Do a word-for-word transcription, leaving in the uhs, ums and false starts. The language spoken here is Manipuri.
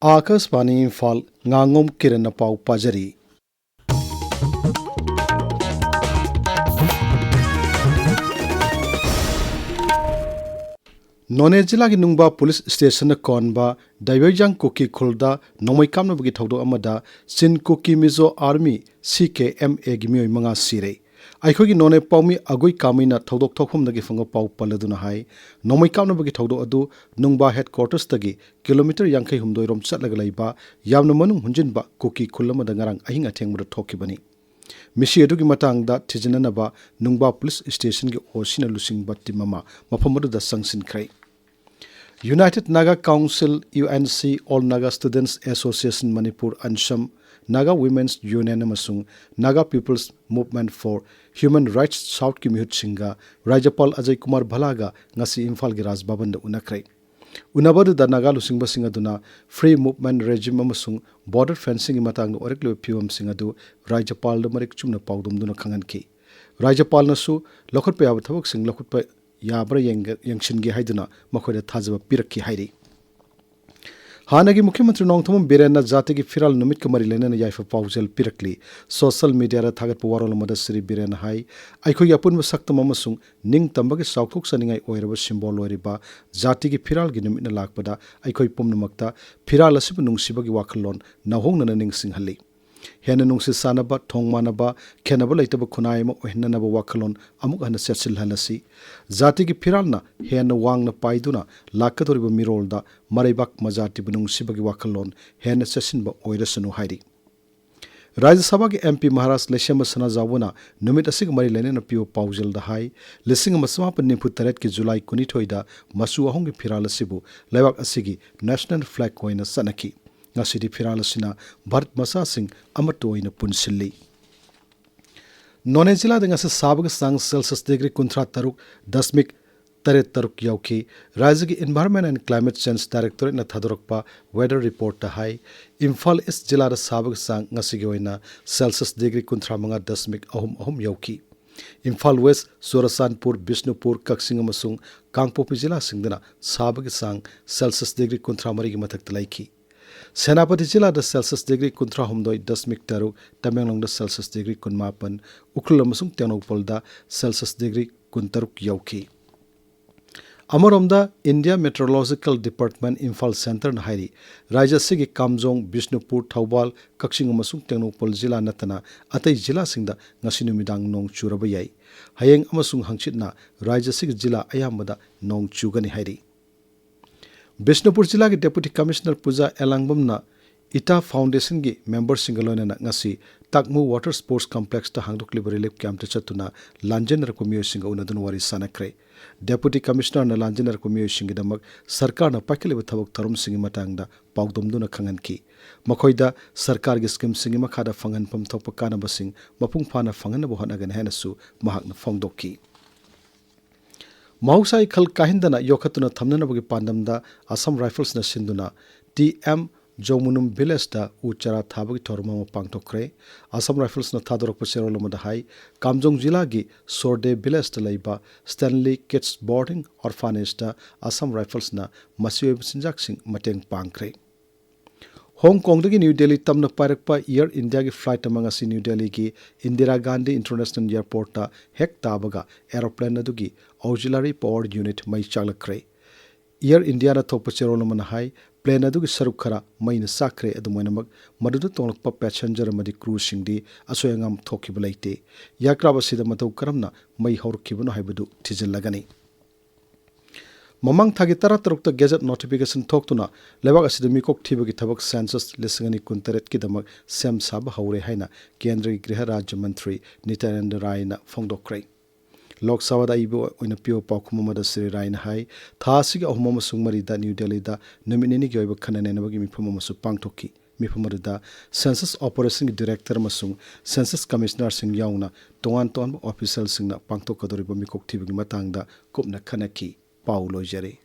ꯑꯥꯀꯥꯁꯕꯥꯅꯤ ꯏꯝꯐꯥꯜ, ꯉꯥꯉꯣꯝ ꯀꯤꯔꯟꯅ ꯄꯥꯎ ꯄꯥꯖꯔꯤ꯫ ꯅꯣꯅꯦ ꯖꯤꯂꯥꯒꯤ ꯅꯨꯡꯕꯥ ꯄꯨꯂꯤꯁ ꯁ꯭ꯇꯦꯁꯟꯅ ꯀꯣꯟꯕ ꯗꯥꯏꯕꯩꯖꯥꯡ ꯀꯨꯀꯤ ꯈꯨꯜꯗ ꯅꯣꯡꯃꯩ ꯀꯥꯞꯅꯕꯒꯤ ꯊꯧꯗꯣꯛ ꯑꯃꯗ ꯆꯤꯟ ꯀꯨꯀꯤ ꯃꯤꯖꯣ ꯑꯥꯔꯃꯤ, ꯁꯤ ꯀꯦ ꯑꯦꯝ ꯑꯦꯒꯤ ꯃꯤꯑꯣꯏ ꯃꯉꯥ ꯁꯤꯔꯦ꯫ ꯑꯩꯈꯣꯏꯒꯤ ꯅꯣꯅꯦ ꯄꯥꯎꯃꯤ ꯑꯒꯨꯏ ꯀꯥꯃꯩꯅ ꯊꯧꯗꯣꯛ ꯊꯣꯛꯐꯝꯗꯒꯤ ꯐꯪꯕ ꯄꯥꯎ ꯄꯜꯂꯗꯨꯅ ꯍꯥꯏ, ꯅꯣꯡꯃꯩ ꯀꯥꯞꯅꯕꯒꯤ ꯊꯧꯗꯣꯛ ꯑꯗꯨ ꯅꯨꯡꯕꯥ ꯍꯦꯗꯀ꯭ꯋꯥꯇꯔꯁꯇꯒꯤ ꯀꯤꯂꯣꯃꯤꯇꯔ ꯌꯥꯡꯈꯩ ꯍꯨꯝꯗꯣꯏ ꯔꯣꯝ ꯆꯠꯂꯒ ꯂꯩꯕ ꯌꯥꯝꯅ ꯃꯅꯨꯡ ꯍꯨꯟꯖꯤꯟꯕ ꯀꯨꯀꯤ ꯈꯨꯜ ꯑꯃꯗ ꯉꯔꯥꯡ ꯑꯍꯤꯡ ꯑꯊꯦꯡꯕꯗ ꯊꯣꯛꯈꯤꯕꯅꯤ꯫ ꯃꯤꯁꯤ ꯑꯗꯨꯒꯤ ꯃꯇꯥꯡꯗ ꯊꯤꯖꯤꯟꯅꯅꯕ ꯅꯨꯡꯕꯥ ꯄꯨꯂꯤꯁ ꯁ꯭ꯇꯦꯁꯟꯒꯤ ꯑꯣ ꯁꯤꯅ ꯂꯨꯆꯤꯡꯕ ꯇꯤꯝ ꯑꯃ ꯃꯐꯝ ꯑꯗꯨꯗ ꯆꯪꯁꯤꯟꯈ꯭ꯔꯦ꯫ United Naga Council, U N C, All Naga Students Association Manipur, ꯑꯟꯁꯝ, Naga Women's Union ꯑꯃꯁꯨꯡ Naga People's Movement for Human Rights Southꯀꯤ ꯃꯤꯍꯨꯠꯁꯤꯡꯒ ꯔꯥꯖ꯭ꯌꯄꯥꯜ ꯑꯖꯌ ꯀꯨꯃꯥꯔ ꯚꯜꯂꯥꯒ ꯉꯁꯤ ꯏꯝꯐꯥꯜꯒꯤ ꯔꯥꯖ ꯚꯕꯟꯗ ꯎꯅꯈ꯭ꯔꯦ꯫ ꯎꯅꯕ ꯑꯗꯨꯗ ꯅꯥꯒꯥ ꯂꯨꯆꯤꯡꯕꯁꯤꯡ ꯑꯗꯨꯅ free movement regime ꯑꯃꯁꯨꯡ border fencingꯒꯤ ꯃꯇꯥꯡꯗ ꯑꯣꯏꯔꯛꯂꯤꯕ ꯐꯤꯕꯝꯁꯤꯡ ꯑꯗꯨ ꯔꯥꯖ꯭ꯌꯄꯥꯜꯗ ꯃꯔꯤꯛ ꯆꯨꯝꯅ ꯄꯥꯎꯗꯝꯗꯨꯅ ꯈꯪꯍꯟꯈꯤ꯫ ꯔꯥꯖ꯭ꯌꯄꯥꯜꯅꯁꯨ ꯂꯧꯈꯠꯄ ꯌꯥꯕ ꯊꯕꯛꯁꯤꯡ ꯂꯧꯈꯠꯄ ꯌꯥꯕ꯭ꯔꯥ ꯌꯦꯡꯒ-, ꯌꯦꯡꯁꯤꯟꯒꯦ ꯍꯥꯏꯗꯨꯅ ꯃꯈꯣꯏꯗ ꯊꯥꯖꯕ ꯄꯤꯔꯛꯈꯤ ꯍꯥꯏꯔꯤ꯫ ꯍꯥꯟꯅꯒꯤ ꯃꯨꯈ꯭ꯌ ꯃꯟꯇ꯭ꯔꯤ ꯅꯣꯡꯊꯣꯝꯕꯝ ꯕꯤꯔꯦꯟꯅ ꯖꯥꯇꯤꯒꯤ ꯐꯤꯔꯥꯜ ꯅꯨꯃꯤꯠꯀ ꯃꯔꯤ ꯂꯩꯅꯅ ꯌꯥꯏꯐ ꯄꯥꯎꯖꯦꯜ ꯄꯤꯔꯛꯂꯤ꯫ ꯁꯣꯁꯤꯌꯦꯜ ꯃꯤꯗꯤꯌꯥꯗ ꯊꯥꯒꯠꯄ ꯋꯥꯔꯣꯜ ꯑꯃꯗ ꯁ꯭ꯔꯤ ꯕꯤꯔꯦꯟꯅ ꯍꯥꯏ, ꯑꯩꯈꯣꯏꯒꯤ ꯑꯄꯨꯟꯕ ꯁꯛꯇꯝ ꯑꯃꯁꯨꯡ ꯅꯤꯡꯇꯝꯕꯒꯤ ꯆꯥꯎꯊꯣꯛꯆꯅꯤꯡꯉꯥꯏ ꯑꯣꯏꯔꯕ ꯁꯤꯝꯕꯣꯜ ꯑꯣꯏꯔꯤꯕ ꯖꯥꯇꯤꯒꯤ ꯐꯤꯔꯥꯜꯒꯤ ꯅꯨꯃꯤꯠꯅ ꯂꯥꯛꯄꯗ ꯑꯩꯈꯣꯏ ꯄꯨꯝꯅꯃꯛꯇ ꯐꯤꯔꯥꯜ ꯑꯁꯤꯕꯨ ꯅꯨꯡꯁꯤꯕꯒꯤ ꯋꯥꯈꯜꯂꯣꯟ ꯅꯧꯍꯧꯅꯅ ꯅꯤꯡꯁꯤꯡꯍꯜꯂꯤ꯫ ꯍꯦꯟꯅ ꯅꯨꯡꯁꯤ ꯆꯥꯟꯅꯕ, ꯊꯣꯡ ꯃꯥꯟꯅꯕ, ꯈꯦꯟꯅꯕ ꯂꯩꯇꯕ ꯈꯨꯟꯅꯥꯏ ꯑꯃ ꯑꯣꯏꯍꯟꯅꯅꯕ ꯋꯥꯈꯜꯂꯣꯟ ꯑꯃꯨꯛ ꯍꯟꯅ ꯆꯦꯠꯁꯤꯜꯍꯜꯂꯁꯤ꯫ ꯖꯥꯇꯤꯒꯤ ꯐꯤꯔꯥꯜꯅ ꯍꯦꯟꯅ ꯋꯥꯡꯅ ꯄꯥꯏꯗꯨꯅ ꯂꯥꯛꯀꯗꯧꯔꯤꯕ ꯃꯤꯔꯣꯜꯗ ꯃꯔꯩꯕꯥꯛ ꯃꯖꯥꯇꯤꯕꯨ ꯅꯨꯡꯁꯤꯕꯒꯤ ꯋꯥꯈꯜꯂꯣꯟ ꯍꯦꯟꯅ ꯆꯦꯠꯁꯤꯟꯕ ꯑꯣꯏꯔꯁꯅꯨ ꯍꯥꯏꯔꯤ꯫ ꯔꯥꯖ꯭ꯌ ꯁꯚꯥꯒꯤ ꯑꯦꯝ ꯄꯤ ꯃꯍꯥꯔꯥꯖ ꯂꯩꯁꯦꯝꯕ ꯁꯅꯥꯖꯥꯎꯕꯅ ꯅꯨꯃꯤꯠ ꯑꯁꯤꯒ ꯃꯔꯤ ꯂꯩꯅꯅ ꯄꯤꯕ ꯄꯥꯎꯖꯦꯜꯗ ꯍꯥꯏ, ꯂꯤꯁꯤꯡ ꯑꯃ ꯆꯃꯥꯄꯟ ꯅꯤꯐꯨ ꯇꯔꯦꯠꯀꯤ ꯖꯨꯂꯥꯏ ꯀꯨꯟꯅꯤꯊꯣꯏꯗ ꯃꯆꯨ ꯑꯍꯨꯝꯒꯤ ꯐꯤꯔꯥꯜ ꯑꯁꯤꯕꯨ ꯂꯩꯕꯥꯛ ꯑꯁꯤꯒꯤ ꯅꯦꯁꯅꯦꯜ ꯐ꯭ꯂꯦꯒ ꯑꯣꯏꯅ ꯆꯠꯅꯈꯤ꯫ ꯉꯁꯤꯗꯤ ꯐꯤꯔꯥꯜ ꯑꯁꯤꯅ ꯚꯥꯔꯠ ꯃꯆꯥꯁꯤꯡ ꯑꯃꯠꯇ ꯑꯣꯏꯅ ꯄꯨꯟꯁꯤꯜꯂꯤ꯫ ꯅꯣꯅꯦ ꯖꯤꯂꯥꯗ ꯉꯁꯤ ꯁꯥꯕꯒꯤ ꯆꯥꯡ ꯁꯦꯜꯁꯤꯌꯁ ꯗꯤꯒ꯭ꯔꯤ ꯀꯨꯟꯊ꯭ꯔꯥ ꯇꯔꯨꯛ ꯗꯁꯃꯤꯛ ꯇꯔꯦꯠ ꯇꯔꯨꯛ ꯌꯧꯈꯤ꯫ ꯔꯥꯖ꯭ꯌꯒꯤ Environment and Climate Change Directorateꯅ ꯊꯥꯗꯣꯔꯛꯄ weather reportꯇ ꯍꯥꯏ, ꯏꯝꯐꯥꯜ ꯏꯁ ꯖꯤꯂꯥꯗ ꯁꯥꯕꯒꯤ ꯆꯥꯡ ꯉꯁꯤꯒꯤ ꯑꯣꯏꯅ ꯁꯦꯜꯁꯤꯌꯁ ꯗꯤꯒ꯭ꯔꯤ ꯀꯨꯟꯊ꯭ꯔꯥ ꯃꯉꯥ ꯗꯁꯃꯤꯛ ꯑꯍꯨꯝ ꯑꯍꯨꯝ ꯌꯧꯈꯤ꯫ ꯏꯝꯐꯥꯜ ꯋꯦꯁ, ꯆꯨꯔꯆꯥꯟꯄꯨꯔ, ꯕꯤꯁꯅꯨꯄꯨꯔ, ꯀꯛꯆꯤꯡ ꯑꯃꯁꯨꯡ ꯀꯥꯡꯄꯣꯛꯄꯤ ꯖꯤꯂꯥꯁꯤꯡꯗꯅ ꯁꯥꯕꯒꯤ ꯆꯥꯡ ꯁꯦꯜꯁꯤꯌꯁ ꯗꯤꯒ꯭ꯔꯤ ꯀꯨꯟꯊ꯭ꯔꯥ ꯃꯔꯤꯒꯤ ꯃꯊꯛꯇ ꯂꯩꯈꯤ꯫ ꯁꯦꯅꯥꯄꯇꯤ ꯖꯤꯂꯥꯗ ꯁꯦꯜꯁꯤꯌꯁ ꯗꯤꯒ꯭ꯔꯤ ꯀꯨꯟꯊ꯭ꯔꯥ ꯍꯨꯝꯗꯣꯏ, ꯗꯁꯃꯤꯛ ꯇꯔꯨꯛ, ꯇꯃꯦꯡꯂꯣꯡꯗ ꯁꯦꯜꯁꯤꯌꯁ ꯗꯤꯒ꯭ꯔꯤ ꯀꯨꯟꯃꯥꯄꯟ, ꯎꯈ꯭ꯔꯨꯜ ꯑꯃꯁꯨꯡ ꯇꯦꯡꯅꯧꯄꯜꯗ ꯁꯦꯜꯁꯤꯌꯁ ꯗꯤꯒ꯭ꯔꯤ ꯀꯨꯟꯇꯔꯨꯛ ꯌꯧꯈꯤ꯫ ꯑꯃꯔꯣꯝꯗ, ꯏꯟꯗꯤꯌꯥ ꯃꯦꯇ꯭ꯔꯣꯂꯣꯖꯤꯀꯦꯜ ꯗꯤꯄꯥꯔꯠꯃꯦꯟ ꯏꯝꯐꯥꯜ ꯁꯦꯟꯇꯔꯅ ꯍꯥꯏꯔꯤ, ꯔꯥꯖ꯭ꯌ ꯑꯁꯤꯒꯤ ꯀꯥꯝꯖꯣꯡ, ꯕꯤꯁꯅꯨꯄꯨꯔ, ꯊꯧꯕꯥꯜ, ꯀꯛꯆꯤꯡ ꯑꯃꯁꯨꯡ ꯇꯦꯡꯅꯧꯄꯜ ꯖꯤꯂꯥ ꯅꯠꯇꯅ ꯑꯇꯩ ꯖꯤꯂꯥꯁꯤꯡꯗ ꯉꯁꯤ ꯅꯨꯃꯤꯗꯥꯡ ꯅꯣꯡ ꯆꯨꯔꯕ ꯌꯥꯏ꯫ ꯍꯌꯦꯡ ꯑꯃꯁꯨꯡ ꯍꯪꯆꯤꯠꯅ ꯔꯥꯖ꯭ꯌ ꯑꯁꯤꯒꯤ ꯖꯤꯂꯥ ꯑꯌꯥꯝꯕꯗ ꯅꯣꯡ ꯆꯨꯒꯅꯤ ꯍꯥꯏꯔꯤ꯫ ꯕꯤꯁꯅꯨꯄꯨꯔ ꯖꯤꯂꯥꯒꯤ ꯗꯦꯄꯨꯇꯤ ꯀꯃꯤꯁꯅꯔ ꯄꯨꯖꯥ ꯑꯦꯂꯥꯡꯕꯝꯅ ꯏꯇꯥ ꯐꯥꯎꯟꯗꯦꯁꯟꯒꯤ ꯃꯦꯝꯕꯔꯁꯤꯡꯒ ꯂꯣꯏꯅꯅ ꯉꯁꯤ ꯇꯥꯛꯃꯨ ꯋꯥꯇꯔ ꯁ꯭ꯄꯣꯔꯠꯁ ꯀꯝꯄ꯭ꯂꯦꯛꯁꯇ ꯍꯥꯡꯗꯣꯛꯂꯤꯕ ꯔꯤꯂꯤꯐ ꯀꯦꯝꯞꯇ ꯆꯠꯇꯨꯅ ꯂꯥꯟꯖꯦꯟꯅꯔꯛꯄ ꯃꯤꯑꯣꯏꯁꯤꯡꯒ ꯎꯅꯗꯨꯅ ꯋꯥꯔꯤ ꯁꯥꯟꯅꯈ꯭ꯔꯦ꯫ ꯗꯦꯄꯨꯇꯤ ꯀꯃꯤꯁꯅꯔꯅ ꯂꯥꯟꯖꯦꯟꯅꯔꯛꯄ ꯃꯤꯑꯣꯏꯁꯤꯡꯒꯤꯗꯃꯛ ꯁꯔꯀꯥꯔꯅ ꯄꯥꯏꯈꯠꯂꯤꯕ ꯊꯕꯛ ꯊꯧꯔꯝꯁꯤꯡꯒꯤ ꯃꯇꯥꯡꯗ ꯄꯥꯎꯗꯝꯗꯨꯅ ꯈꯪꯍꯟꯈꯤ꯫ ꯃꯈꯣꯏꯗ ꯁꯔꯀꯥꯔꯒꯤ ꯁ꯭ꯀꯤꯝꯁꯤꯡꯒꯤ ꯃꯈꯥꯗ ꯐꯪꯍꯟꯐꯝ ꯊꯣꯛꯄ ꯀꯥꯟꯅꯕꯁꯤꯡ ꯃꯄꯨꯡ ꯐꯥꯅ ꯐꯪꯍꯟꯅꯕ ꯍꯣꯠꯅꯒꯅꯤ ꯍꯥꯏꯅꯁꯨ ꯃꯍꯥꯛꯅ ꯐꯣꯡꯗꯣꯛꯈꯤ꯫ ꯃꯍꯧꯁꯥꯒꯤ ꯈꯜ ꯀꯥꯏꯍꯟꯗꯅ ꯌꯣꯛꯈꯠꯇꯨꯅ ꯊꯝꯅꯅꯕꯒꯤ ꯄꯥꯟꯗꯝꯗ ꯑꯁꯥꯝ ꯔꯥꯏꯐꯜꯁꯅ ꯁꯤꯟꯗꯨꯅ ꯇꯤ ꯑꯦꯝ ꯖꯧꯃꯨꯅꯨꯝ ꯚꯤꯂꯦꯖꯇ ꯎ ꯆꯥꯔꯥ ꯊꯥꯕꯒꯤ ꯊꯧꯔꯝ ꯑꯃ ꯄꯥꯡꯊꯣꯛꯈ꯭ꯔꯦ꯫ ꯑꯁꯥꯝ ꯔꯥꯏꯐꯜꯁꯅ ꯊꯥꯗꯣꯔꯛꯄ ꯆꯦꯔꯣꯜ ꯑꯃꯗ ꯍꯥꯏ, ꯀꯥꯝꯖꯣꯡ ꯖꯤꯂꯥꯒꯤ ꯁꯣꯔꯗꯦ ꯚꯤꯂꯦꯖꯇ ꯂꯩꯕ ꯁ꯭ꯇꯦꯟꯂꯤ ꯀꯤꯗꯁ ꯕꯣꯔꯗꯤꯡ ꯑꯣꯔꯐꯥꯅꯦꯖꯇ ꯑꯁꯥꯝ ꯔꯥꯏꯐꯜꯁꯅ ꯃꯆꯤ ꯑꯣꯏꯕ ꯆꯤꯟꯖꯥꯛꯁꯤꯡ ꯃꯇꯦꯡ ꯄꯥꯡꯈ꯭ꯔꯦ꯫ ꯍꯣꯡ ꯀꯣꯡꯗꯒꯤ ꯅ꯭ꯌꯨ ꯗꯦꯜꯂꯤ ꯇꯝꯅ ꯄꯥꯏꯔꯛꯄ ꯏꯌꯔ ꯏꯟꯗꯤꯌꯥꯒꯤ ꯐ꯭ꯂꯥꯏꯠ ꯑꯃ ꯉꯁꯤ ꯅ꯭ꯌꯨ ꯗꯦꯜꯂꯤꯒꯤ ꯏꯟꯗꯤꯔꯥ ꯒꯥꯟꯙꯤ ꯏꯟꯇꯔꯅꯦꯁꯅꯦꯜ ꯑꯦꯌꯔꯄꯣꯔꯠꯇ ꯍꯦꯛ ꯇꯥꯕꯒ ꯑꯦꯔꯣꯄ꯭ꯂꯦꯟ ꯑꯗꯨꯒꯤ ꯑꯣꯛꯖꯤꯂꯔꯤ ꯄꯥꯋꯔ ꯌꯨꯅꯤꯠ ꯃꯩ ꯆꯥꯛꯂꯛꯈ꯭ꯔꯦ꯫ ꯏꯌꯔ ꯏꯟꯗꯤꯌꯥꯅ ꯊꯣꯛꯄ ꯆꯦꯔꯣꯜ ꯑꯃꯅ ꯍꯥꯏ, ꯄ꯭ꯂꯦꯟ ꯑꯗꯨꯒꯤ ꯁꯔꯨꯛ ꯈꯔ ꯃꯩꯅ ꯆꯥꯛꯈ꯭ꯔꯦ꯫ ꯑꯗꯨꯝ ꯑꯣꯏꯅꯃꯛ, ꯃꯗꯨꯗ ꯇꯣꯡꯂꯛꯄ ꯄꯦꯁꯦꯟꯖꯔ ꯑꯃꯗꯤ ꯀ꯭ꯔꯨꯁꯤꯡꯗꯤ ꯑꯁꯣꯏ ꯑꯉꯥꯝ ꯊꯣꯛꯈꯤꯕ ꯂꯩꯇꯦ꯫ ꯑꯦꯌꯔꯀ꯭ꯔꯥꯐ ꯑꯁꯤꯗ ꯃꯇꯧ ꯀꯔꯝꯅ ꯃꯩ ꯍꯧꯔꯛꯈꯤꯕꯅꯣ ꯍꯥꯏꯕꯗꯨ ꯊꯤꯖꯤꯜꯂꯒꯅꯤ꯫ ꯃꯃꯥꯡ ꯊꯥꯒꯤ ꯇꯔꯥꯇꯔꯨꯛꯇ ꯒꯦꯖꯦꯠ ꯅꯣꯇꯤꯐꯤꯀꯦꯁꯟ ꯊꯣꯛꯇꯨꯅ ꯂꯩꯕꯥꯛ ꯑꯁꯤꯗ ꯃꯤꯀꯣꯛ ꯊꯤꯕꯒꯤ ꯊꯕꯛ ꯁꯦꯟꯁꯁ ꯂꯤꯁꯤꯡ ꯑꯅꯤ ꯀꯨꯟꯇꯔꯦꯠꯀꯤꯗꯃꯛ ꯁꯦꯝ ꯁꯥꯕ ꯍꯧꯔꯦ ꯍꯥꯏꯅ ꯀꯦꯟꯗ꯭ꯔꯒꯤ ꯒ꯭ꯔꯤꯍ ꯔꯥꯖ꯭ꯌ ꯃꯟꯇ꯭ꯔꯤ ꯅꯤꯇ꯭ꯌꯥꯅꯟꯗ ꯔꯥꯏꯅ ꯐꯣꯡꯗꯣꯛꯈ꯭ꯔꯦ꯫ ꯂꯣꯛ ꯁꯚꯥꯗ ꯑꯏꯕ ꯑꯣꯏꯅ ꯄꯤꯕ ꯄꯥꯎꯈꯨꯝ ꯑꯃꯗ ꯁ꯭ꯔꯤ ꯔꯥꯏꯅ ꯍꯥꯏ, ꯊꯥ ꯑꯁꯤꯒꯤ ꯑꯍꯨꯝ ꯑꯃꯁꯨꯡ ꯃꯔꯤꯗ ꯅ꯭ꯌꯨ ꯗꯦꯜꯂꯤꯗ ꯅꯨꯃꯤꯠ ꯅꯤꯅꯤꯒꯤ ꯑꯣꯏꯕ ꯈꯟꯅ ꯅꯩꯅꯕꯒꯤ ꯃꯤꯐꯝ ꯑꯃꯁꯨ ꯄꯥꯡꯊꯣꯛꯈꯤ꯫ ꯃꯤꯐꯝ ꯑꯗꯨꯗ ꯁꯦꯟꯁꯁ ꯑꯣꯄꯔꯦꯁꯟꯒꯤ ꯗꯤꯔꯦꯛꯇꯔ ꯑꯃꯁꯨꯡ ꯁꯦꯟꯁꯁ ꯀꯃꯤꯁꯅꯔꯁꯤꯡ ꯌꯥꯎꯅ ꯇꯣꯉꯥꯟ ꯇꯣꯉꯥꯟꯕ ꯑꯣꯐꯤꯁꯤꯌꯦꯜꯁꯤꯡꯅ ꯄꯥꯡꯊꯣꯛꯀꯗꯧꯔꯤꯕ ꯃꯤꯀꯣꯛ ꯊꯤꯕꯒꯤ ꯃꯇꯥꯡꯗ ꯀꯨꯞꯅ ꯈꯟꯅꯈꯤ꯫ ꯄꯥꯎ ꯂꯣꯏꯖꯔꯦ꯫